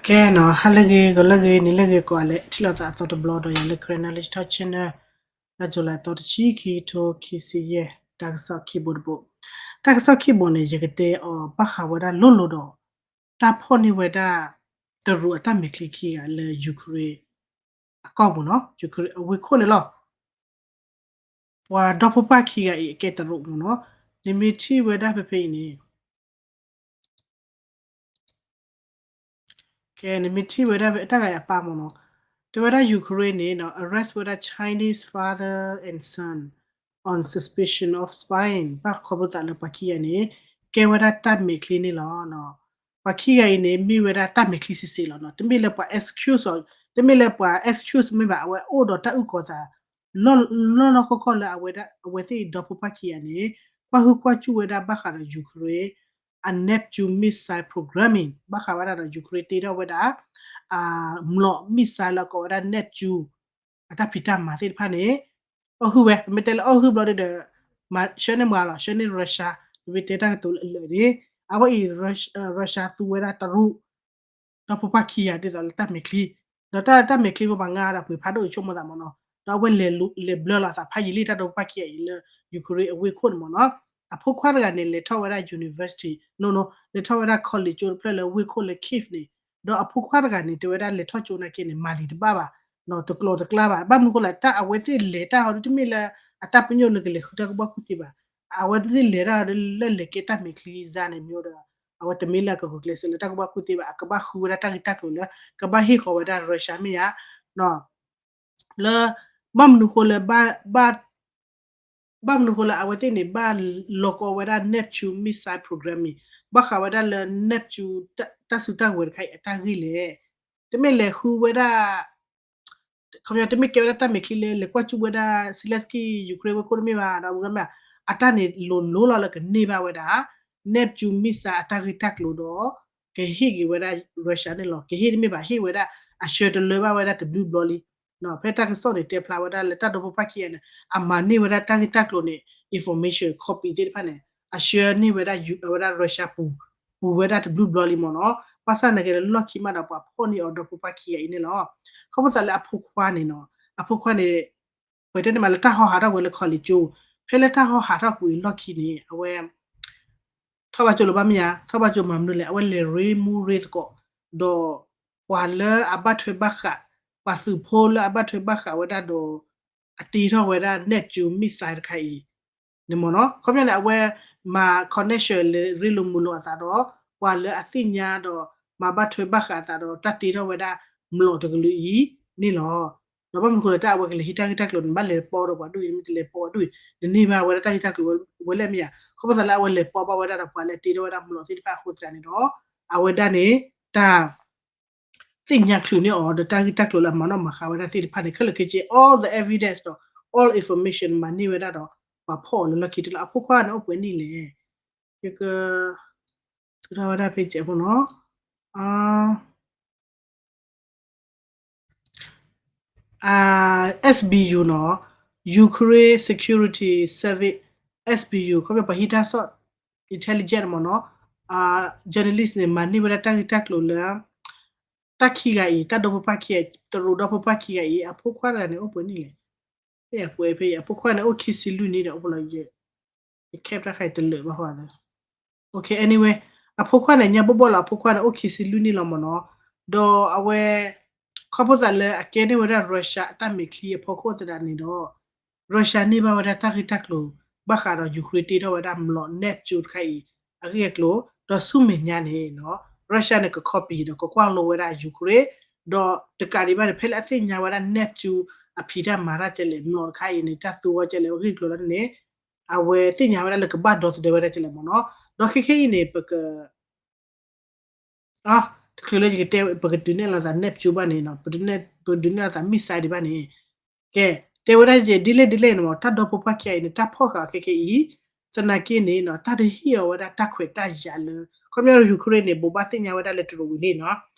ကဲနီၤ ဟါလၢအဂ့ၤ ဂီၤလၢအဂ့ၤ နံၤလၢအဂ့ၤ ကိးဂၤလၢ် ထံၣ်လိာ်သးအသီတဘျီဒီး ယၤလၢ Karen Knowledge Talk Channel လၢ July သီတဆံခံ ခံထိခံဆံယဲၢ် တၢ်ကစီၣ်ခံဘိတဘိ, တၢ်ကစီၣ်ခံဘိန့ၣ် ယကတဲအီၤဘၣ်ဃးဝဲဒၣ်လိၤလိၤဒီး တၢ်ဖီၣ်န့ၢ်ဝဲဒၣ် တရူးအတၢ်မဲာ်ချံခံဂၤလၢ Ukraine အကီၢ်ပူၤနီၤ Ukraine အဝ့ၢ်ခိၣ်န့ၣ်လီၤ. ပှၤဒီဖိပၢ်ခံဂၤအံၤ အကဲတရူးမ့ၢ်နီၤ, နမ့ၢ်ထံၣ်ဝဲဒၣ်ဖဲဖဲအံၤန့ၣ် ကဲ နမ့ၢ်ထံၣ်ဝဲဒၣ်ဖဲတၢ်ဂၤအံၤအပၢ်မ့ၢ်နီၤ, တဲဝဲဒၣ် Ukraine န့ၣ်နီၤ arrest ဝဲဒၣ် Chinese father and son on suspicion of spying ဘၣ်ဃးဖိသးလၢပှၤခံဂၤန့ၣ် ကဲဝဲဒၣ်တၢ်မဲာ်ချံန့ၣ်လီၤ. ပှၤခံဂၤအံၤန့ၣ် မ့ၢ်ဝဲဒၣ်တၢ်မဲာ်ချံစံးစ့ၢ်လီၤနီၤ, တမ့ၢ်လၢပှၤ excuse အီၤ, တမ့ၢ်လၢပှၤ excuse မ့ၢ်ဘၣ် အဝဲအိၣ်ဒီးတၢ်အုၣ်ကီၤသး လီၢ်လီၢ်ကီၢ်ကီၢ်လၢအဝဲသ့ၣ်ဒီဖိပၢ်ခံဂၤန့ၣ် ကွၢ်ဟုၣ်ကွၢ်စူၣ်ဝဲဒၣ်ဘၣ်ဃးဒီး Ukraine အ Neptune missile programming ဘၣ်ဃးဝဲဒၣ်ဒီး Ukraine တ့ထီၣ်ဝဲဒၣ် မျိာ် missile လၢကိးဝဲဒၣ် Neptune အတၢ်ဖံးတၢ်မၤသ့ၣ်တဖၣ်န့ၣ် အီၣ်ဟုၣ်ဝဲ, ပမ့ၢ်တဲလၢအီၣ်ဟုၣ်ဘျီဒီး ဆှၢန့ၢ်မၤလီၤ, ဆှၢန့ၢ် Russia, ပမ့ၢ်တဲတၢ်ကတိၤလၢအလၢာ်န့ၣ် အဝဲအံၤ Russia သူဝဲဒၣ်တရူး ဒီဖိပၢ်ခံဂၤဒ်သိးလၢတၢ်မဲာ်ချံ, ဒီးတၢ်မဲာ်ချံဖိပှၤငါဒီးပှ့ၤဖးဒိၣ်အံၤဆိကမိၣ်သးမ့ၢ်နီၤ, ဒီးအဝဲလဲၤဘျၢလီၤအသးဖးယံာ်လံ တၢ်ဒီဖိပၢ်ခံဂၤအံၤလၢ Ukraine အဝ့ၢ်ခိၣ်န့ၣ်မ့ၢ်နီၤ, အဖိခွါတဂၤန့ၣ် လဲၤထီၣ်ဝဲဒၣ် university, no no, လဲၤထီၣ်ဝဲဒၣ် college ကၠိတဖျၢၣ်လၢဝ့ၢ်ခိၣ်လၢ Kyiv န့ၣ်, ဒီးအဖိခွါတဂၤန့ၣ် တဲဝဲဒၣ်လဲၤထီၣ်ကၠိနာ်က့န့ၣ် မၤလံာ်တဘၣ်ဘၣ်, တကျိၤတကျါဘၣ်, ဘၣ်မနုၤဃိလဲၣ် တၢ်အဝဲသ့ၣ်လဲၤတၢ်ဟီဒ်တမ့ၢ်လၢ အတၢ်ပညိၣ်လၢကလဲၤဃုတၢ်ကူၣ်ဘၣ်ကူၣ်သ့ဘၣ်, အဝဲသ့ၣ်လဲၤတၢ်ဟီဒ်လၢလဲၤကဲတၢ်မဲာ်ချံစါန့ၣ်မ့ၢ်ဒီး အဝဲတမ့ၢ်လၢအကဂုာ်ကျဲးစၢးလၢတၢ်ကူၣ်ဘၣ်ကူၣ်သ့ဘၣ်, အကဘၣ်ဃုဝဲဒၣ်တၢ်ဂ့ၢ်တၢ်ကျိၤလၢ ကဘၣ်ဟ့ၣ်ဃီၤဝဲဒၣ် Russia မ့ၢ်ဧါ, လၢ ဘၣ်မနုၤဃိလၢ ဘၣ်မနုၤဃိလၢအဝဲသ့ၣ်န့ၣ် ဘၣ်လီၤကီဝဲဒၣ် Neptune missile programming ဘၣ်ဃးဝဲဒၣ်လၢ Neptune တၢ်စုတၢ်ကဝဲၤတခါအံၤအတၢ်ဂ့ၢ်လဲၣ်, တမ့ၢ်လဲၤဃုဝဲဒၣ် ခီပညီတမ့ၢ်ကဲဝဲဒၣ်တၢ်မဲာ်ချံလၢ လဲၤကွၢ်စူၣ်ဝဲဒၣ် Zelensky Ukraine ဝ့ၢ်ခိၣ်တမ့ၢ်ဘၣ်, ဒီးမ့ၢ် အတၢ်န့ၣ်လိၤလိၤလီၤလၢကန့ၢ်ဘၣ်ဝဲဒၣ် Neptune missile အတၢ်ဂ့ၢ်တၢ်ကျိၤဒီး ကဟ့ၣ်က့ၤဝဲဒၣ် Russia န့ၣ်လီၤ. ကဟ့ၣ်တမ့ၢ်ဘၣ် ဟ့ၣ်ဝဲဒၣ် အဆှၢတလၢဘၣ်ဝဲဒၣ်တဘျုးဘျီလံ. ဖဲတၢ်ကစီၣ်န့ၣ်တဲဖျါဝဲဒၣ်လၢတၢ်ဒီဖိပၢ်ခံဂၤန့ၣ် အမၤန့ၢ်ဝဲဒၣ်တၢ်ဂ့ၢ်တၢ်ကျိၤန့ၣ် information copy သ့ၣ်တဖၣ်န့ၣ် အဆှၢန့ၢ်ဝဲဒၣ် ဝဲဒၣ် Russia ပူၤ ပူၤဝဲဒၣ်တဘျုးဘျီလံမ့ၢ်နီၤ. ဘၣ်ဆၣ်နာ်က့လၢလီၢ်ခံမးဒီးပှၤဖီၣ်န့ၢ်အီၤဒီဖိပၢ်ခံဂၤအံၤန့ၣ်လီၤ. ခီဖျိသးလၢအဖိခွါန့ၣ်နီၤ, အဖိခွါန့ၣ် ပတဲန့ၣ်မးလၢတၢ်ဟီဟးထီၣ်ကွံာ်လၢ college ကၠိ, ဖဲလၢတၢ်ဟီဟးထီၣ်ကွံာ်အလီၢ်ခံန့ၣ် အဝဲ ထီၣ်ဘၣ်ကၠိလၢၤဘၣ်မ့ၢ်ဧါ, ထီၣ်ဘၣ်ကၠိမၤမနုၤလဲၣ်, အဝဲလဲၤရ့မူရ့သကိး ဒီးပှၤလၢအဘၣ်ထွဲဘၣ်ဃး, ပှၤသုးဖိလၢအဘၣ်ထွဲဘၣ်ဃးဝဲဒၣ်ဒီး အတ့ထီၣ်ဝဲဒၣ် Neptune missile တခါအံၤ န့ၣ်မ့ၢ်နီၤ. ခီပညီန့ၣ် အဝဲမၤ connection လဲၤရ့လိာ်မုာ်လိာ်အသးဒီး ပှၤလၢအသ့ၣ်ညါဒီး မၤဘၣ်ထွဲဘၣ်ဃးအသးဒီး တၢ်တ့ထီၣ်ဝဲဒၣ်မျိာ်တကလုာ်အံၤန့ၣ်လီၤ. ဒီးဘၣ်မနုၤဃိလၢတၢ်အဝဲကလဲၤဟံးတၢ်ဂ့ၢ်တၢ်ကျိၤန့ၣ် ဘၣ်လဲၤပိာ်ဒီးပှၤဒ်အံၤ မ့ၢ်တလဲၤပိာ်ဒ်အံၤ နန့ၢ်ဘၣ်ဝဲဒၣ်တၢ်ဂ့ၢ်တၢ်ကျိၤဝဲလဲၣ်မ့ၢ်ဧါ. ခီဖျိသးလၢအဝဲလဲၤပိာ်ဘၣ်ဝဲဒၣ်ဒီးပှၤလၢအတ့ထီၣ်ဝဲဒၣ်မျိာ်သ့ၣ်တဖၣ်အဃိသတးန့ၣ်ဒီး အဝဲဒၣ်န့ၣ် တၢ် သ့ၣ်ညါချုးန့ၢ်အီၤဒီးတၢ်ဂ့ၢ်တၢ်ကျိၤလၢအမၤနီၣ်မၤဃါဝဲဒၣ်သ့ၣ်တဖၣ်န့ၣ် ခဲလၢာ်ခဲဆ့ all the evidence ဒီး all information မၤန့ၢ်ဝဲဒၣ်ဒီး ပှၤဖီၣ်အီၤလၢလီၢ်ခံတလီၢ်. အဖိခွါန့ၣ်အိၣ်ပှဲၤနံၣ်လဲၣ်. ယက ထုးထီၣ်ဝဲဒၣ် page အဖိနီၤ. အ အ SBU နီၤ, Ukraine Security Service, SBU ခီဖျိပှၤဟံးတၢ်ဆိၣ် intelligence မ့ၢ်နီၤ, journalist န့ၣ် မၤန့ၢ်ဝဲဒၣ်တၢ်ဂ့ၢ်တၢ်ကျိၤလၢ တၢ်ခံဂၤအံၤ တၢ်ဒီဖိပၢ်ခံဂၤ, တရူးဒီဖိပၢ်ခံဂၤအံၤ အဖိခွါတဂၤန့ၣ် အိၣ်ပှဲၤနံၣ်လဲၣ်. ဖဲအပှဲၤဖဲအံၤ အဖိခွါန့ၣ် အိၣ်ခံဆံလွံၢ်နံၣ်ဒီး အိၣ်ပလီၤယဲၢ် ယ cap တၢ်ခါအံၤတလၢာ်ဘၣ်ဃိသး. Okay, anyway, အဖိခွါန့ၣ် ညါဘီၣ်ဘီၣ်လီၤ အဖိခွါန့ၣ် အိၣ်ခံဆံလွံၢ်နံၣ်လီၤမ့ၢ်နီၤ. ဒီးအဝဲ ခီဖျိသးလၢအကဲန့ၢ်ဝဲဒၣ် Russia အတၢ်မဲာ်ချံအဖီခိၣ်သတးန့ၣ်ဒီး Russia န့ၢ်ဘၣ်ဝဲဒၣ်တၢ်ဂ့ၢ်တၢ်ကျိၤ ဘၣ်ဃးဒီး Ukraine တ့ထီၣ်ဝဲဒၣ်မျိာ် Neptune တခါအံၤ အဂ့ၢ်အကျိၤ, ဒီးဆူမဲာ်ညါန့ၣ်နီၤ Russia န့ၣ် က copy ဒီးကကွၢ်လိဝဲဒၣ် Ukraine, ဒီးတကးဒံးဘၣ်န့ၣ် ဖဲလၢအသ့ၣ်ညါဝဲဒၣ် Neptune အဖံးတၢ်မၤတၢ်ကဲလဲၣ် မျိာ်တခါအံၤန့ၣ် တၢ်သူဝဲကဲလဲၣ် အဂ့ၢ်အကျိၤလၢန့ၣ် အဝဲသ့ၣ်ညါဝဲဒၣ်လၢကဘၣ်ဒီသဒၢဝဲဒၣ်ကဲလဲၣ်မ့ၢ်နီၤ. ဒီးခဲခဲအံၤန့ၣ် ပက တချုးလၢယကတဲ ပကဒုးနဲၣ်လိာ်သး Neptune ဘၣ်န့ၣ်နီၤ, ပဒုးနဲၣ်လိာ်သး missile ဒံးဘၣ်န့ၣ်, ကဲ တဲဝဲဒၣ်ယဲ ဒ်လဲၣ်ဒ်လဲၣ်န့ၣ်မ့ၢ် တၢ်ဒီဖိပၢ်ခံဂၤအံၤန့ၣ် တၢ်ဖီၣ်ဃာ်ခဲခဲအံၤ, သနာ်က့န့ၣ်နီၤ တၢ်တဟ့ၣ်အီၤဝဲဒၣ်တၢ်ခွဲးတၢ်ယာ်လၢ ခီပညီ Ukraine န့ၣ် ဘိးဘၣ်သ့ၣ်ညါဝဲဒၣ်လၢတရူးဝံၤလံနီၤ,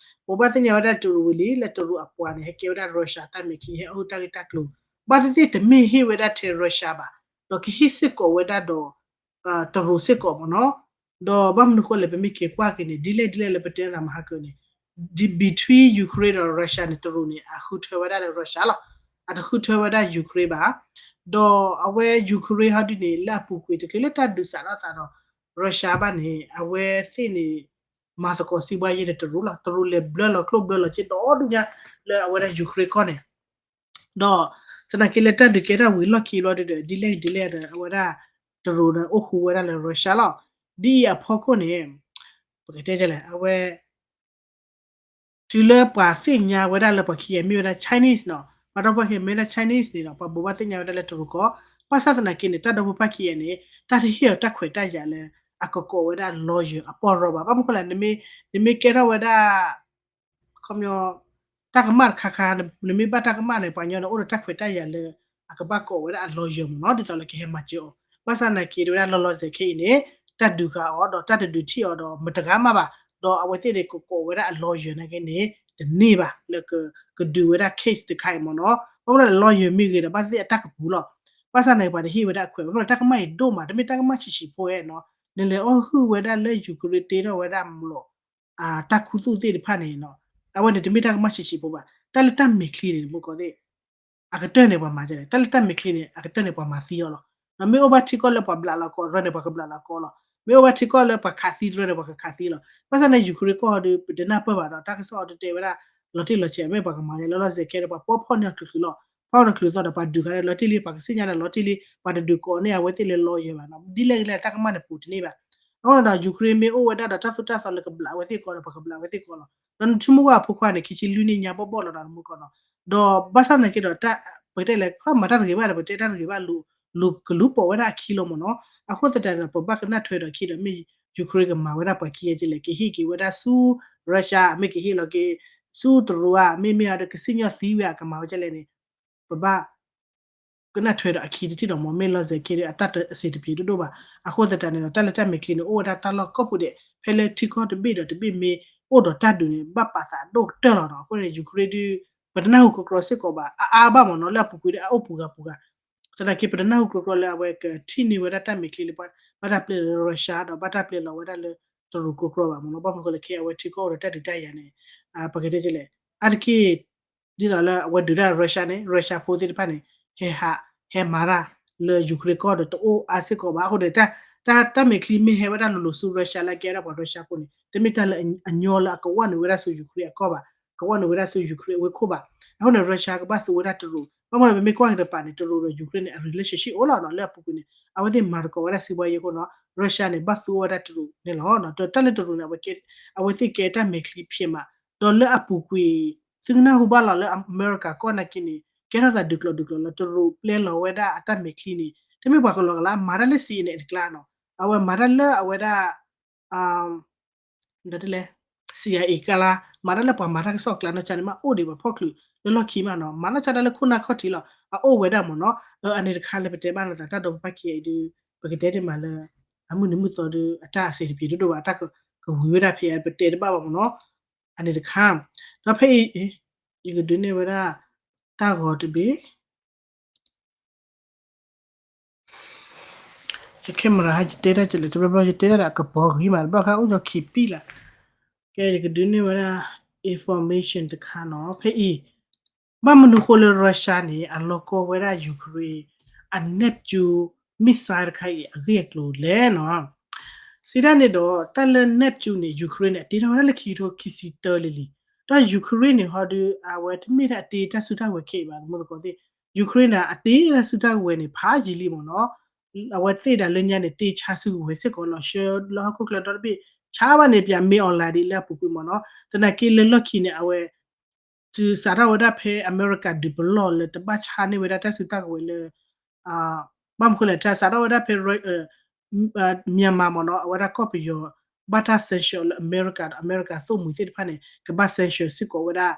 ဘိးဘၣ်သ့ၣ်ညါဝဲဒၣ်တရူးဝံၤလံ လၢတရူးအပှၤန့ၣ် ဟဲကဲဝဲဒၣ် Russia တၢ်မဲာ်ချံ ဟဲအီၣ်ဟုၣ်တၢ်ဂ့ၢ်တၢ်ကျိၤ, ဘၣ်သ့ၣ်သ့ၣ်တမ့ၢ်ဟ့ၣ်ဝဲဒၣ်ထဲ Russia ဘၣ်, ဒီးကဟ့ၣ်စ့ၢ်ကီးဝဲဒၣ်ဒီး တရူးစ့ၢ်ကီးမ့ၢ်နီၤ. ဒီးဘၣ်မနုၤဃိလဲၣ် ပမ့ၢ်က့ၤကွၢ်က့ၤန့ၣ် ဒ်လဲၣ်ဒ်လဲၣ်လၢပတဲသးမဟါကၢန့ၣ် between Ukraine ဒီး Russia န့ၣ် တရူးန့ၣ် အဃုထၢဝဲဒၣ်လၢ Russia လီၤ. အတဃုထၢဝဲဒၣ် Ukraine ဘၣ်. ဒီးအဝဲ Ukraine ဟီဒုန့ၣ် လၢအပူၤကွံာ်တချုးလၢတၢ်ဒုးစးထီၣ်သးဒီး Russia ဘၣ်န့ၣ် အဝဲသ့ၣ်န့ၣ် မၤသကိးစံးဘှါယဲဒီးတရူးလီၤ. တရူးလဲၤဘျၢလီၤကျိၣ်ဘျၢလီၤစ့ဒီဒူၣ်ညါလၢအဝဲဒၣ် Ukraine ကီၢ်န့ၣ် ဒီးသနာ်က့လၢတၢ်ဒုးကဲထီၣ်ဝံၤလီၢ်ခံဘျီဒုဒီး ဒ်လဲၣ်ဒ်လဲၣ်ဒီး အဝဲဒၣ်တရူးန့ၣ်အိၣ်ဃူဝဲဒၣ်လၢ Russia လီၤ. ဒ်အံၤအဖီခိၣ်န့ၣ် ပကတဲလဲၣ် အဝဲ တုၤလၢပှၤသ့ၣ်ညါဝဲဒၣ်လၢပှၤခံဂၤမ့ၢ်ဝဲဒၣ် Chinese နီၤ, ပှၤဒီဖိပၢ်ခံဂၤမ့ၢ်ဝဲဒၣ် Chinese န့ၣ်ဒီး ပှၤဘိးဘၣ်သ့ၣ်ညါဝဲဒၣ်လၢတရူးကီၢ်, ဘၣ်ဆၣ်သနာ်က့န့ၣ် တၢ်ဒီဖိပၢ်ခံဂၤန့ၣ် တၢ်တဟ့ၣ်အီၤတၢ်ခွဲးတၢ်ယာ်လၢ အကကိးဝဲဒၣ် lawyer အပီၢ်ရီဘၣ်. ဘၣ်မနုၤဃိလဲၣ် နမ့ၢ်ကဲထီၣ်ဝဲဒၣ် ခီပညီ တၢ်ကမၣ်တခါခါ နမ့ၢ်ဘၣ်တၢ်ကမၣ်န့ၣ် ပှၤကညီန့ၣ် အိၣ်ဒီးတၢ်ခွဲးတၢ်ယာ်လၢ အကဘၣ်ကိးဝဲဒၣ်အ lawyer မ့ၢ်နီၤ ဒ်သိးလၢကဟဲမၤစၢၤအီၤ. ဘၣ်ဆၣ်သနာ်က့ တဝဲဒၣ်လီၤလီၤဆဲးဆဲးခဲအံၤန့ၣ် တၢ်ဒုးဃာ်အီၤဒီးတၢ်တဒုးထံၣ်အီၤဒီးမတဂၤမးဘၣ်. ဒီးအဝဲသ့ၣ်န့ၣ် ကကိးဝဲဒၣ်အ lawyer နာ်က့န့ၣ် တန့ၢ်ဘၣ်လၢကဒုးဝဲဒၣ် case တခါအံၤမ့ၢ်နီၤ. ဘၣ်မနုၤလဲၣ် lawyer မ့ၢ်ဂ့ၤဒီး ဘၣ်သ့ၣ်အတၢ်ကပူၤလီၤ. ဘၣ်ဆၣ်သနာ်က့ ပှၤတဟ့ၣ်ဝဲဒၣ်အခွဲး ဘၣ်မနုၤလဲၣ် တၢ်ကမၣ်အံၤဒိၣ်မး တမ့ၢ်တၢ်ကမၣ်ဆံးဆံးဖိဧါနီၤ. နလဲၤအီၣ်ဟုၣ်ဝဲဒၣ်လၢ Ukraine တ့ထီၣ်ဝဲဒၣ်မလီၤ တၢ်ခူသူၣ်သ့ၣ်တဖၣ်န့ၣ်နီၤ, အဝဲန့ၣ်တမ့ၢ်တၢ်ကမၣ်ဆံးဆံးဖိဘၣ်. တၢ်လၢတၢ်မဲာ်ချံန့ၣ် မုၢ်ကီၢ်သ့ၣ် အကတၢၢ်န့ၣ်ပှၤမၤဒ်လဲၣ်, တၢ်လၢတၢ်မဲာ်ချံန့ၣ် အကတၢၢ်န့ၣ်ပှၤမၤသံအီၤလီၤ. ဒီးမ့ၢ်အိၣ်ဘၣ်ထံကီၢ်လၢပှၤဘျးလီၤကီး တရၢန့ၣ် ပှၤကဘျးလီၤကီးလီၤ. မ့ၢ်အိၣ်ဘၣ်ထံကီၢ်လၢပှၤခးသံ တရၢန့ၣ် ပှၤကခးသံလီၤ. ဘၣ်ဆၣ်န့ၣ် Ukraine ကီၢ်ဒီး ပတနၢ်ပၢၢ်ဘၣ်ဒီး တၢ်ကစီၣ်အီၤတတဲဝဲဒၣ် လီၤတံၢ်လီၤဆဲး မ့ၢ်ပှၤကမၤဒ်လဲၣ် လီၤလီၤဆဲးဆဲးခဲဒီး ပှၤဖီၣ်ဖီၣ်န့ၢ်အီၤချုးချုးလီၤ. ဖီၣ်န့ၢ်ချုးသီဒီး ပှၤဒုးဃာ်လီၤတံၢ်လံ ပှၤကစံၣ်ညါန့ၣ်လီၤတံၢ်လံ ပှၤတဒုးကိးန့ၢ်အဝဲသ့ၣ်လၢ lawyer ဘၣ်နီၤ. ဒ်လဲၣ်ဒ်လဲၣ်တၢ်ကမၣ်န့ၣ်ပူၤတန့ၢ်ဘၣ်. အဃိန့ၣ်ဒီး Ukraine မ့ၢ်အိၣ်ဝဲဒၣ်ဒီးတၢ်သိၣ်တၢ်သီလၢကဘျးဝဲသ့ၣ်ကီးဒီး ပှၤကဘျးဝဲသ့ၣ်ကီးလီၤ. ဒီးနထံမူကီၢ်အဖိခွါန့ၣ် ခံဆံလွံၢ်နံၣ်ညါဘီၣ်ဘီၣ်လီၤဒီး နမုၢ်ကီၢ်နီၤ. ဒီးဘၣ်ဆၣ်သနာ်က့ဒီး ပကတဲလဲၣ် ပမၤတၢ်တဂ့ၤဘၣ်ဒီး ပတဲတၢ်တဂ့ၤဘၣ် လူၤကလူၤပိာ်ဝဲဒၣ်အခံလီၤမ့ၢ်နီၤ. အဃိသတးန့ၣ်ဒီး ပဘၣ်ကနၣ်ထွဲဒီးအခံဒီး မ့ၢ် Ukraine ကမၤဝဲဒၣ်ပှၤခံဂၤဒ်လဲၣ် ကဟ့ၣ်က့ၤဝဲဒၣ်ဆူ Russia မ့ၢ်ကဟ့ၣ်လီၤက့ၤဆူတရူးဧါ မ့မ့ၢ်အဒီးကစံၣ်ညီၣ်သံဝဲဧါ ကမၤဝဲဒ်လဲၣ်န့ၣ် ပဘၣ် ကနၣ်ထွဲဒီးအခံတထံၣ်ဒီးမ့ၢ် မ့ၢ်လီၤစဲးက့ဒီး အတၢ်အစံးတပျ့ၤဒိၣ်ဒိၣ်ဘၣ်. အဃိသတးန့ၣ်ဒီး တၢ်လၢတၢ်မဲာ်ချံန့ၣ် အိၣ်ဝဲဒၣ်တၢ်လီၢ်ကိးပူၤဒဲး ဖဲလၢထံကီၢ်တဘ့ၣ်ဒီးတဘ့ၣ်မ့ၢ်အိၣ်ဒီးတၢ်ဒုးန့ၣ် ဘၣ်ပာ်သးဒိၣ်ကတၢၢ်လီၤနီၤ. အဃိန့ၣ် Ukraine ဒုး ပတနၢ်ဟူကြီကြီစ့ၢ်ကီးဘၣ် အအါဘၣ်မ့ၢ်နီၤ လၢအပူၤကွံာ်ဒီးအအိၣ်ပူၤဂၤပူၤဂၤ သနာ်က့ ပတနၢ်ဟူကြီကြီလၢအဝဲကထံၣ်န့ၢ်ဝဲဒၣ်တၢ်မဲာ်ချံလၢ ဘၣ်တၢ်ပျဲလီၤ Russia ဒီးဘၣ်တၢ်ပျဲလီၤဝဲဒၣ်လၢတရူးကြီကြီဘၣ်မ့ၢ်နီၤ. ဘၣ်မနုၤဃိလၢခဲအံၤအဝဲထံကီၢ်အိၣ်ဒီးတၢ်ဒုးတၢ်ယၤန့ၣ် ပကတဲလဲၣ် အါတက့ၢ် ဒ်သိးလၢအဝဲဒုးတၢ် Russia န့ၣ် Russia ဖိသ့ၣ်တဖၣ်န့ၣ် ဟဲဟး ဟဲမၤတၢ်လၢ Ukraine ကီၢ်ဒီးတအိၣ်အါစ့ၢ်ကီးဘၣ်. အဃိန့ၣ် တၢ်မဲာ်ချံမ့ၢ်ဟဲဝဲဒၣ်လိၤလိၤဆူ Russia လၢအကဲဝဲဒၣ်ပှၤ Russia ဖိန့ၣ် တမ့ၢ်တၢ်လၢအညီလၢအကဝီၢ်န့ၢ်ဝဲဒၣ်ဆူ Ukraine အကီၢ်ဘၣ်, ကဝီၢ်န့ၢ်ဝဲဒၣ်ဆူ Ukraine အဝ့ၢ်ခိၣ်ဘၣ်. အဃိန့ၣ် Russia ကဘၣ်သူဝဲဒၣ်တရူး ဘၣ်မနုၤပမ့ၢ်ကွၢ်က့ၤတပၤန့ၣ် တရူးဒီး Ukraine န့ၣ် အ relationship အိၣ်လီၤနီၤ လၢအပူၤကွံာ်န့ၣ် အဝဲသ့ၣ်မၤသကိးဝဲဒၣ်စံးဘှါယဲၢ်ခိၣ်နီၤ Russia န့ၣ် ဘၣ်သူဝဲဒၣ်တရူးန့ၣ်လီၤ. ဒီးတၢ်လၢတရူးန့ၣ် အဝဲသ့ၣ်ကဲတၢ်မဲာ်ချံဖျဲးမး ဒီးလၢအပူၤကွံာ် သုကနၢ်ဟူဘၣ်လီၤလၢအမဲရကၤကီၢ်နာ်က့န့ၣ် ကဲထီၣ်သးဒုးကျိၤဒုးကျိၤလၢတရူးပျဲလီၤဝဲဒၣ်အတၢ်မဲာ်ချံန့ၣ် တမ့ၢ်ပှၤကလီၤကလး မၤတၢ်လၢ စံးအနဲၣ် တကျါနီၤ အဝဲမၤတၢ်လၢအဝဲဒၣ် ဒီးတလဲ CIA ကျါ မၤတၢ်လၢပှၤမၤတၢ်ကစီၣ်အကျါနီၢ်ကါန့ၣ် မ့ၢ်အိၣ်ဒံးပှၤဖီၣ်ချုးလၢလီၢ်ခံမးနီၤ မၤနီၢ်ကါတၢ်လၢခိၣ်နၢ်ခီၣ်ထံးလီၤ အအိၣ်ဝဲဒၣ်မ့ၢ်နီၤ. အန့ၣ်တခါလၢပတဲဘၣ်နသးတၢ်ဒီးပပၢ်ခံဂၤအံၤဒုး ပကတဲတ့ၢ်မးလၢ အမုၢ်နံၤမုၢ်သီဒုး အတၢ်အစံးတပျ့ၤဒိၣ်ဒိၣ်ဘၣ် အတၢ်ကဝံၤဝဲဒၣ်ဖဲအံၤ ပတဲတဘၣ်ဘၣ်မ့ၢ်နီၤ အန့ၣ်တခါ ဒီးဖဲအံၤ ယကဒုးနဲၣ်ဝဲဒၣ် တၢ်ဂီၤတဘ့ၣ် ယ camera ယတဲတၢ်ကလဲၣ် တဘျီဘျီယတဲတၢ်ဒီးအကပီၤဂ့ၤမး တဘျီခါအိၣ်ဒီးခံပံလၢ် ကဲ ယကဒုးနဲၣ်ဝဲဒၣ် information တခါနီၤ ဖဲအံၤ ဘၣ်မနုၤဃိလၢ Russia န့ၣ် အလီၤကီဝဲဒၣ် Ukraine အ Neptune missile တခါအံၤ အဂ့ၢ်အကျိၤလဲၣ်နီၤ စံးတၢ်န့ၣ်ဒီး တၢ်လၢ Neptune န့ၣ် Ukraine န့ၣ် အတ့ထီၣ်ဝဲဒၣ်လၢခံကထိခံဆံတၢလံလံ ဒီး Ukraine န့ၣ် ဟီဒုး အဝဲတမ့ၢ်ဒၣ်အတ့တၢ်စုတၢ်ကဝဲၤခဲအံၤဘၣ် သမူသကိးသ့ၣ် Ukraine န့ၣ် အတ့တၢ်စုတၢ်ကဝဲၤန့ၣ် ဖးယံာ်လံမ့ၢ်နီၤ အဝဲသ့ၣ်ဒၣ်လၢညါန့ၣ် တ့ဆါစုကဝဲၤစ့ၢ်ကီးလီၤ ဆှၢလၢဟီၣ်ခိၣ်ချၢဒီတဘ့ၣ် ဆါဘၣ်န့ၣ် ပၠးမ့ၢ် online ဒ်လၢအပူၤကွံာ်မ့ၢ်နီၤ သနာ်က့လၢလီၢ်ခံန့ၣ် အဝဲ တုၤစးထီၣ်ဝဲဒၣ်ဖဲအမဲရကၤဒုးပလီၢ်လၢ တဘၣ်ဆါန့ၢ်ဝဲဒၣ်တၢ်စုတၢ်ကဝဲၤလၢ ဘၣ်မနုၤဃိလဲၣ် တၢ်စးထီၣ်ဝဲဒၣ်ဖဲ Myanmar မ့ၢ်နီၤ အဝဲဒၣ်ကီၢ်ပယီၤ ဘၣ်တၢ် sanction လၢအမဲရကၤဒီး အမဲရကၤသိၣ်မှံၤသ့ၣ်တဖၣ်န့ၣ် ကဘၣ် sanction စ့ၢ်ကီးဝဲဒၣ်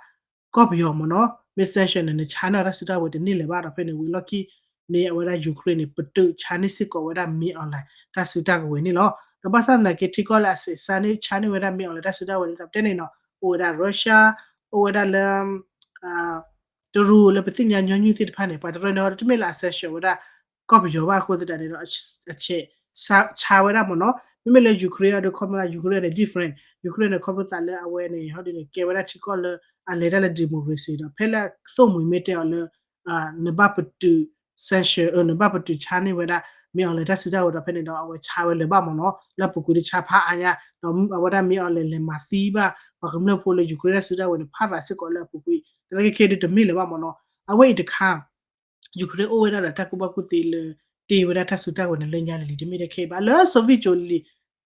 ကီၢ်ပယီၤမ့ၢ်နီၤ မ့ၢ် sanction န့ၣ် နဆါန့ၢ်တၢ်စုတၢ်ကဝဲၤတန့ၢ်လၢၤဘၣ်ဒီး ဖဲန့ၣ်ဝံၤလီၢ်ခံန့ၣ် အဝဲဒၣ် Ukraine န့ၣ် ပတုာ်ဆါန့ၢ်စ့ၢ်ကီးဝဲဒၣ် မ့ၢ် online တၢ်စုတၢ်ကဝဲၤန့ၣ်လီၤ. ဒီးဘၣ်ဆၣ်သနာ်က့ ထံကီၢ်လၢအစးန့ၢ်ဆါန့ၢ်ဝဲဒၣ် မ့ၢ် online တၢ်စုတၢ်ကဝဲၤလၢသးပတဲန့ၣ်နီၤ အိၣ်ဝဲဒၣ် Russia အိၣ်ဝဲဒၣ်လၢ တရူးလၢပသ့ၣ်ညါညီနုၢ်သ့ၣ်တဖၣ်န့ၣ် ပှၤတရၢန့ၣ်ဟီဒုးတမ့ၢ်လၢအ sanction ဝဲဒၣ် ကီၢ်ပယီၤဘၣ်အဃိသတးန့ၣ်ဒီး အဆဲးဆါဝဲဒၣ်မ့ၢ်နီၤ မ့မ့ၢ်လၢ Ukraine အဒုးခီမီ Ukraine န့ၣ် different, Ukraine န့ၣ် ခီဖျိသးလၢအဝဲန့ၣ် ဟီဒ်န့ၣ် ကဲဝဲဒၣ်ထံကီၢ်လၢ အလဲၤတၢ်လၢ democracy ဒီး ဖဲလၢသိၣ်မှံၤမ့ၢ်တဲအီၤလၢ နဘၣ်ပတုာ် sanction နဘၣ်ပတုာ်ဆါန့ၢ်ဝဲဒၣ် မ့ၢ်အီၤလဲၤတၢ်စုတၢ်ဝဲၤဒီး ဖဲန့ၣ်ဒီး အဝဲဆါဝဲလၢၤဘၣ်မ့ၢ်နီၤ လၢအပူၤကွံာ်တဆါဖးအါညါ ဒီးအဝဲဒၣ်မ့ၢ်အီၤလဲၤလဲၤမၤသံဘၣ် ပှၤကမျၢၢ်ဖိလၢ Ukraine တၢ်စုတၢ်ဝဲၤန့ၣ် ဖးရၤစ့ၢ်ကီးလၢအပူၤကွံာ် သနာ်က့ခဲဒုးတမ့ၢ်လၢၤဘၣ်မ့ၢ်နီၤ အဝဲအံၤတခါ Ukraine အိၣ်ဝဲဒၣ်ဒီးတၢ်ကူၣ်ဘၣ်ကူၣ်သ့လၢ တ့ဝဲဒၣ်တၢ်စုတၢ်ဝဲၤန့ၣ်လၢညါလံၤလံၤ တမ့ၢ်တခါဘၣ် လၢ Soviet ကၠိၤလံၤ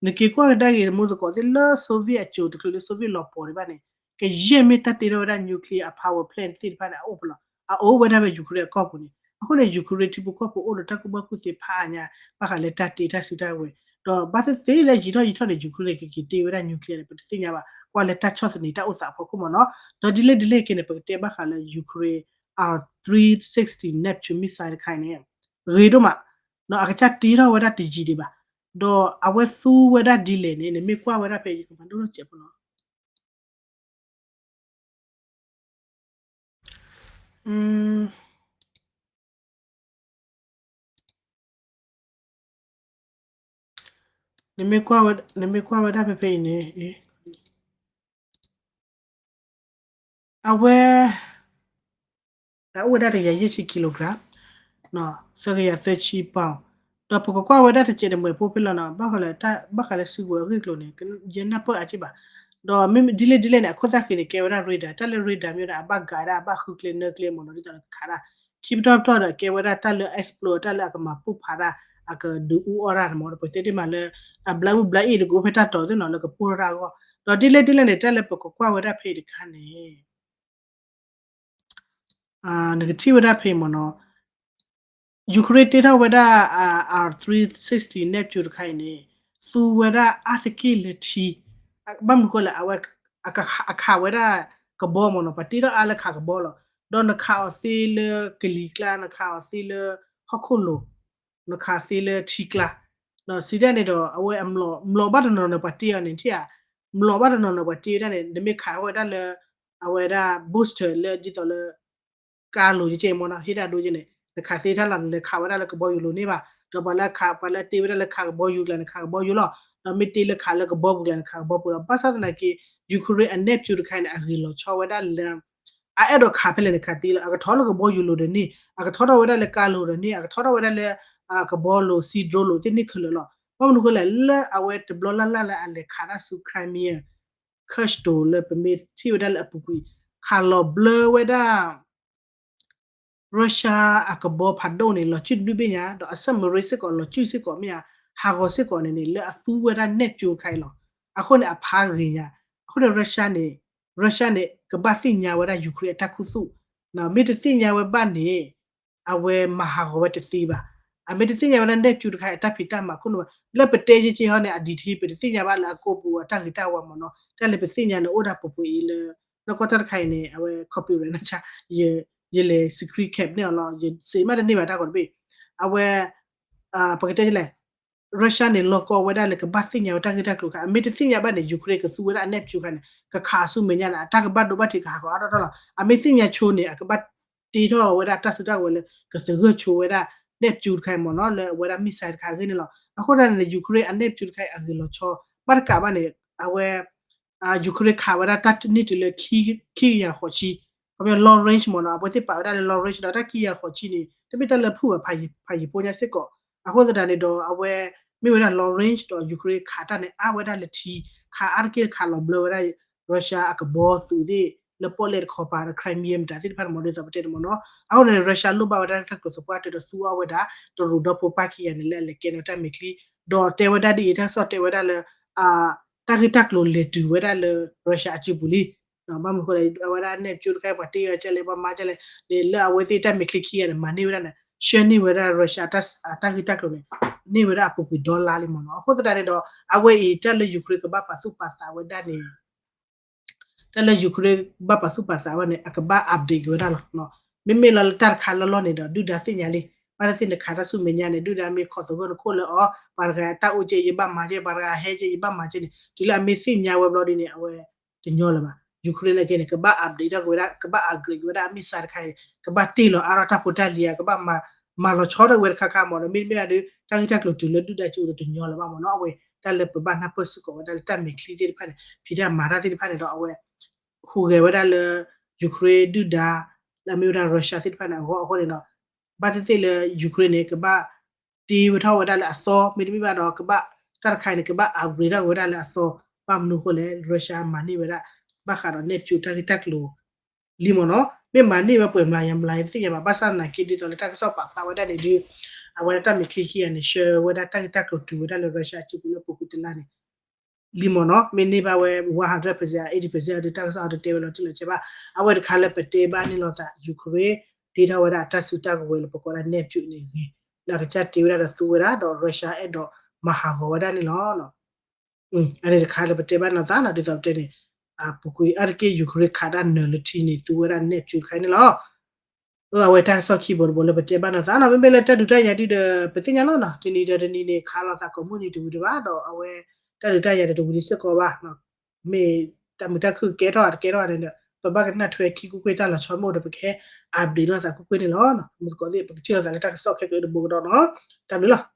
နက့ၤကွၢ်ကဒါက့ၤမူသကိးသ့ၣ်လၢ Soviet အကၠိၤတချုးလၢ Soviet လီၤပှီၤဒံးဘၣ်န့ၣ် ကယဲၢ်မ့ၢ်တၢ်တ့ထီၣ်ဝဲဒၣ် nuclear အ power plant သ့ၣ်တဖၣ်န့ၣ် အအိၣ်ဖဲလီၤ အအိၣ်ဝဲဒၣ်ဖဲ Ukraine အကီၢ်ပူၤန့ၣ် အဃိန့ၣ် Ukraine ထံဖိကီၢ်ဖိအိၣ်ဒီးတၢ်ကူၣ်ဘၣ်ကူၣ်သ့ဖးအါညါ ဘၣ်ဃးလၢတၢ်တ့တၢ်စုတၢ်ဝဲၤ ဒီးဘၣ်သ့ၣ်သ့ၣ်လၢယံာ်ထီၣ်ယံာ်ထီၣ်န့ၣ် Ukraine န့ၣ် ကက့ၤတ့ဝဲဒၣ် nuclear န့ၣ် ပတသ့ၣ်ညါဘၣ် ကွၢ်လၢတၢ်ဆီၣ်သနံးတၢ်အိၣ်သးအဖီခိၣ်မ့ၢ်နီၤ ဒီးဒ်လဲၣ်ဒ်လဲၣ်က့ၤန့ၣ် ပကတဲဘၣ်ဃးလၢ Ukraine R three sixty Neptune missile တခါအံၤန့ၣ် ဂ့ၤဒိၣ်မး အကစၢ်တ့ထီၣ်ဝဲဒၣ်တယံာ်ဒံးဘၣ် ဒီးအဝဲသူဝဲဒၣ်ဒ်လဲၣ်န့ၣ် နမ့ၢ်ကွၢ်ဝဲဒၣ်ဖဲ ယကမၤဒိၣ်ထီၣ်စဲးဖိနီၤ နမ့ၢ်ကွၢ်ဝဲဒၣ်ဖဲဖဲအံၤန့ၣ် အဝဲ တၢ်အိၣ်ဝဲဒၣ်တကယၤယဲၢ်ဆံ kilogram သၢကယၤသၢဆံ pound ဒီးပကကွၢ်ဝဲဒၣ်တစဲးတမှဲၤဖိဖဲလီၤနီၤ ဘၣ်ဃးလၢစုကဝဲၤအဂ့ၢ်အကျိၤန့ၣ် ယနၢ်ပၢၢ်အါက့ဘၣ် ဒီးမ့မ့ၢ်ဒ်လဲၣ်ဒ်လဲၣ်န့ၣ် အခိၣ်သၣ်ဃံးန့ၣ် ကဲဝဲဒၣ် radar တၢ်လၢ radar မ့ၢ်ဝဲဒၣ် အဘၣ် guide ဒၣ် အဘၣ်ဃုကျဲနၢကျဲမ့ၢ်နီၤ ဒ်သိးလၢကခးဒၣ် ခံပတီၢ်ပတီၢ်ဒီး ကဲဝဲဒၣ်တၢ်လၢ explode တၢ်လၢအကမၤပိၢ်ဖးဒၣ် အကဒုးအူအီၣ်တၢ်န့ၣ်မ့ၢ် ပတဲတ့ၢ်မးလၢ အဘျါမုၢ်ဘျါအ့ၣ်တကအိၣ်ဖဲတၢ်တီၤသ့ၣ်နီၤ လၢကပိၢ်ထီၣ်တၢ်အဂီၢ် ဒီးဒ်လဲၣ်ဒ်လဲၣ်န့ၣ် တၢ်လၢပကကွၢ်ဝဲဒၣ်ဖဲအံၤတခါန့ၣ် နကထံၣ်ဝဲဒၣ်ဖဲအံၤမ့ၢ်နီၤ Ukraine တ့ထီၣ်ဝဲဒၣ် R three sixty Neptune တခါအံၤန့ၣ် သူဝဲဒၣ်အါတက့ၢ်လၢထံ ဘၣ်မနုၤဃိလဲၣ် အဝဲ အခးဝဲဒၣ်ကဘီမ့ၢ်နီၤ ပှၤတ့ထီၣ်အါလၢခးကဘီလီၤ ဒီးနခးအီၤသ့လၢကလံၤကျါ နခးအီၤသ့လၢဟီၣ်ခိၣ်လိၤ နခးသ့လၢထံကျါ စံးဒ်န့ၣ်ဒီး အဝဲအမျိာ် မျိာ်ဘၣ်တနီၤနီၤပှၤတ့အီၤန့ၣ် ထံၣ်ဧါ မျိာ်ဘၣ်တနီၤနီၤပှၤတ့ဝဲဒၣ်န့ၣ် နမ့ၢ်ခးဝဲဒၣ်လၢ အဝဲဒၣ် booster လၢဒ်သိးလၢ ကါလိၤကဲမ့ၢ်နီၤ ဟ့ၣ်တၢ်ဒိကဲန့ၣ် နခးသ့တၢ်လီၤ နလဲၤခးဝဲဒၣ်လၢကဘီယူၤလိၤန့ၣ်ဘၣ် ဒီးပှၤလၢခး ပှၤလၢတ့ဝဲဒၣ်လၢခးကဘီယူၤကျါန့ၣ် ခးကဘီယူၤလီၤ ဒီးမ့ၢ်တ့လၢခးလၢကဘီပူၤကျါန့ၣ် ခးကဘီပူၤလီၤ ဘၣ်ဆၣ်သနာ်က့ Ukraine အ Neptune တခါအံၤန့ၣ် အဂ့ၤလီၤဆီဝဲဒၣ်လၢ အအဲၣ်ဒိးခးဖဲလဲၣ်န့ၣ်ခးသ့လီၤ အကထီၣ်လၢကဘီယူၤလိၤဒီးန့ၣ် အကထီၣ်ထီၣ်ဝဲဒၣ်လၢကါလိၤဒီးန့ၣ် အကထီၣ်ထီၣ်ဝဲဒၣ်လၢ ကဘီလိၤ စံဒြိလိၤသ့ၣ်န့ၣ်ခဲလၢာ်လီၤ ဘၣ်မနုၤဃိလဲၣ် လၢအဝဲတဘျီလၢ်လၢ်လၢအလဲၤခးတၢ်ဆူ Crimea Kursk လၢပမ့ၢ်ထံၣ်ဝဲဒၣ်လၢအပူၤကွံာ် ခးလီၤဘျၢဝဲဒၣ် Russia အကဘီဖးဒိၣ်န့ၣ် လီၤစုၣ်တဘျုးဘ့ၣ်ညါ ဒီးအ submarine စ့ၢ်ကီး လီၤစုၣ်စ့ၢ်ကီးမ့ၢ်ဧါ ဟးဂီၤစ့ၢ်ကီးန့ၣ်န့ၣ် လၢအသူဝဲဒၣ် Neptune တခါအံၤလီၤ အဃိန့ၣ် အဖးဂ့ၤညါ အဃိန့ၣ် Russia န့ၣ် Russia န့ၣ် ကဘၣ်သ့ၣ်ညါဝဲဒၣ် Ukraine အတၢ်ခူသူၣ် မ့ၢ်တသ့ၣ်ညါဝဲဘၣ်န့ၣ် အဝဲမၤဟးဂီၤဝဲတသ့ဘၣ် အမ့ၢ်တသ့ၣ်ညါဝဲဒၣ် Neptune တခါအံၤ အတၢ်ဖံးတၢ်မၤခိၣ်နူာ်ဘၣ် လၢပတဲကဲကဲဟီန့ၣ် အ detail ပတသ့ၣ်ညါဘၣ်လၢအကိာ်ပူၤအတၢ်ဂ့ၤတၢ်ဝါမ့ၢ်နီၤ တၢ်လၢပသ့ၣ်ညါန့ၣ်အိၣ်ဒၣ်ပှဲၤပှဲၤအံၤလၢ နီၢ်ကီၢ်တၢ်တခါအံၤန့ၣ် အဝဲ copyright နၢ်ဆါ ယလဲၤ screen cap န့ၢ်အီၤလီၤ ယစံးမးတန့ၢ်ဘၣ်တၢ်ဂီၤတဘ့ၣ် အဝဲ ပကတဲလဲၣ် Russia န့ၣ် လီၤကီဝဲဒၣ်လၢကဘၣ်သ့ၣ်ညါဝဲတၢ်ဂ့ၢ်တၢ်ကျိၤခါ အမ့ၢ်တသ့ၣ်ညါဘၣ်န့ၣ် Ukraine ကသူဝဲဒၣ်အ Neptune ခါန့ၣ် ကခးဆူမဲာ်ညါန့ၣ် အတၢ်ကဘၣ်ဒိဘၣ်ထံးကဟးဂီၤအါထီၣ်ထီၣ်လီၤ အမ့ၢ်သ့ၣ်ညါဆိန့ၣ် အကဘၣ်တ့ထီၣ်ဝဲဒၣ်တၢ်စုတၢ်ဝဲၤလၢ ကသဂၢၢ်ဆိဝဲဒၣ် Neptune တခါအံၤမ့ၢ်နီၤ လၢအဝဲဒၣ် missile တခါအဂ့ၢ်န့ၣ်လီၤ အဃိသတးန့ၣ် Ukraine အ Neptune တခါအံၤအဂ့ၤလီၤဆီ ဘၣ်တကးဘၣ်န့ၣ် အဝဲ Ukraine ခးဝဲဒၣ်တၢ်န့ၢ်တုၤလၢ ခံကယၤဃိးဆံ ခီပညီ long range မ့ၢ်နီၤ အဝဲသ့ၣ်ပာ်ဝဲဒၣ်လၢ long range ဒီးတၢ်ခံကယၤဃိးဆံန့ၣ် တမ့ၢ်တၢ်လၢဖုၣ်ဘၣ် ဖးယံၤဖိညါစ့ၢ်ကီး အဃိသတးန့ၣ်ဒီး အဝဲ မ့ၢ်ဝဲဒၣ် long range ဒီး Ukraine ခးတၢ်န့ၣ် အါဝဲဒၣ်လၢထံ ခးအါတက့ၢ်ခးလီၤဘျၢဝဲဒၣ် Russia အကဘီသုးသ့ၣ် လၢပီၣ်လဲၣ်တခီပၤဒီး Crimea မတၤသ့ၣ်တဖၣ်န့ၣ်မ့ၢ်ဒ်သိးပတဲန့ၣ်မ့ၢ်နီၤ အဃိန့ၣ် Russia လိၣ်ဘၣ်ဝဲဒၣ်တၢ်ကျိၤသပှၢ်တၢၢ်ဒီးသူအီၤဝဲဒၣ် တရူးဒီဖိပၢ်ခံဂၤန့ၣ် လၢအလဲၤကဲန့ၣ်တၢ်မဲာ်ချံ ဒီးတဲဝဲဒၣ်ဒ်အံၤ တၢ်ကစီၣ်တဲဝဲဒၣ်လၢ တၢ်ဂ့ၢ်တၢ်ကျိၤလဲၤတုၤဝဲဒၣ်လၢ Russia အစုပူၤလံ ဘၣ်မနုၤအဃိလဲၣ် အဝဲဒၣ် Neptune တခါအံၤ ပှၤတ့အီၤကဲလဲၣ် ပှၤမၤကဲလဲၣ်န့ၣ် လၢအဝဲသ့ၣ်တၢ်မဲာ်ချံခံဂၤန့ၣ် မၤန့ၢ်ဝဲဒၣ်န့ၣ် ဆှၢန့ၢ်ဝဲဒၣ် Russia အတၢ်ဂ့ၢ်တၢ်ကျိၤန့ၣ် န့ၢ်ဝဲဒၣ်အပူၤကွံာ် dollar လံမ့ၢ်နီၤ အဃိသတးန့ၣ်ဒီး အဝဲအံၤ တၢ်လၢ Ukraine ကဘၣ်ပာ်သူၣ်ပာ်သးဝဲဒၣ်န့ၣ် တၢ်လၢ Ukraine ဘၣ်ပာ်သူၣ်ပာ်သးဝဲန့ၣ် အကဘၣ် update က့ၤဝဲဒၣ်လီၤ. မ့မ့ၢ်လီၤလၢတၢ်တခါလီၢ်လီၢ်န့ၣ်ဒီး ဒုၣ်ဒါသ့ၣ်ညါလံ. ဘၣ်သ့ၣ်သ့ၣ်နခးတၢ်ဆူမဲာ်ညါန့ၣ် ဒုၣ်ဒါမ့ၢ်ခိးသဂၢၢ်နခိၣ်လၢအီၤ ပှၤတဂၤတၢ်အိၣ်ကဲ ယဘၣ်မၤကဲ ပှၤတဂၤဟဲကဲ ယဘၣ်မၤကဲန့ၣ် တုၤလၢအမ့ၢ်သ့ၣ်ညါဝဲဘျီဒ်န့ၣ် အဝဲတညီလၢၤဘၣ်. Ukraine အကဲန့ၣ် ကဘၣ် update ထီၣ်က့ၤဝဲဒၣ် ကဘၣ် upgrade က့ၤဝဲဒၣ်အ missile တခါအံၤ ကဘၣ်တ့ၢ်လီၤအါထီၣ်တၢ်ဖိတၢ်လံၤဧါ ကဘၣ်မၤလီၤဆီထီၣ်က့ၤဝဲတခါခါမ့ၢ်နီၤ မ့တမ့ၢ်ဘၣ်ဒီး တၢ်ဂ့ၢ်တၢ်ကျိၤတုၤလၢဒုၣ်ဒါစုဒီးတညီလၢၤဘၣ်မ့ၢ်နီၤ အဝဲ တၢ်လၢပဘၣ်နၢ်ပၢၢ်စ့ၢ်ကီးဝဲဒၣ်လၢတၢ်မဲာ်ချံသ့ၣ်တဖၣ်န့ၣ် ဖံးတၢ်မၤတၢ်သ့ၣ်တဖၣ်န့ၣ်ဒီး အဝဲ ဟူးဂဲၤဝဲဒၣ်လၢ Ukraine ဒုၣ်ဒါ လၢအမ့ၢ်ဝဲဒၣ် Russia သ့ၣ်တဖၣ်န့ၣ် အဂီၢ်အဃိန့ၣ်ဒီး ဘၣ်သ့ၣ်သ့ၣ်လၢ Ukraine န့ၣ် ကဘၣ်တ့ဝဲထီၣ်ဝဲဒၣ်လၢအသီ မ့တမ့ၢ်ဘၣ်ဒီး ကဘၣ်တၢ်တခါအံၤန့ၣ် ကဘၣ် upgrade ထီၣ်ဝဲဒၣ်လၢအသီ ဘၣ်မနုၤအဃိလဲၣ် Russia မၤန့ၢ်ဝဲဒၣ် ဘၣ်ဃးဒီး Neptune တၢ်ဂ့ၢ်တၢ်ကျိၤ လံမ့ၢ်နီၤ မ့ၢ်မၤန့ၢ်ဝဲပှဲၤမျးယၤမျးယၤတသ့ၣ်ညါဘၣ် ဘၣ်ဆၣ်သနာ်က့ဒ်သိးလၢတၢ်ကစီၣ်ပာ်ဖျါဝဲဒၣ်န့ၣ်ဒုး အဝဲဒၣ်တၢ်မဲာ်ချံခံဂၤန့ၣ် ဆှၢဝဲဒၣ်တၢ်ဂ့ၢ်တၢ်ကျိၤတုၤဝဲဒၣ်လၢ Russia အစုပူၤလၢပူၤကွံာ်တလါန့ၣ် လံမ့ၢ်နီၤ မ့ၢ်န့ၢ်ဘၣ်ဝဲ one hundred percent eighty percent အဒုး တၢ်ကစီၣ်အီၤတတဲဝဲလီၤတံၢ်လီၤဆဲးဘၣ် အဝဲတခါလၢပတဲဘၣ်န့ၣ်လီၤသး Ukraine တ့ထီၣ်ဝဲဒၣ်အတၢ်စုတၢ်ကဝဲၤလၢပကိးဒၣ် Neptune န့ၣ်ဂ့ၤ လၢအကစၢ်တ့ဝဲဒၣ်ဒီးသူဝဲဒၣ်ဒီး Russia အဲၣ်ဒိးမၤဟးဂီၤဝဲဒၣ်န့ၣ်လီၤ အန့ၣ်တခါလၢပတဲဘၣ်နီၤသးနီၤ ဒ်သိးပတဲန့ၣ် ပူၤကွံာ်အါတက့ၢ် Ukraine ခးတၢ်နၢၤလၢထံန့ၣ် သူဝဲဒၣ် Neptune တခါန့ၣ်လီၤ အဝဲတၢ်ကစီၣ်ခံဘိတဘိလၢပတဲဘၣ်နီၤသးနီၤ မ့မ့ၢ်လၢတၢ်ဒုးတၢ်ယၤဒုးဒီး ပသ့ၣ်ညါလီၤနီၤ တနံၤဒီးတနံၤန့ၣ် ခးလိာ်သးကိးမုၢ်နံၤတဝံၤတဘၣ်ဒီး အဝဲ တၢ်ဒုးတၢ်ယၤဒီးတဝံၤဒံးစ့ၢ်ကီးဘၣ် မ့ၢ်တၢ်မုာ်တၢ်ခုၣ်ကဲထီၣ်တကဲထီၣ်န့ၣ်ဒီး ပဘၣ်ကနၣ်ထွဲခံကွ့ၢ်ကွ့ၢ်တၢ်လီၤဆီမ့ၢ်အိၣ်ဒီး ပကဟဲ update လိာ်သးကွ့ၢ်ကွ့ၢ်န့ၣ်လီၤ. မုၢ်သကိးသ့ၣ် ပကထံၣ်လိာ်သးလၢတၢ်ကစီၣ်ခဲကနံၣ်တဘိကဒီးနီၤ. တၢ်ဘျုးလီၤ.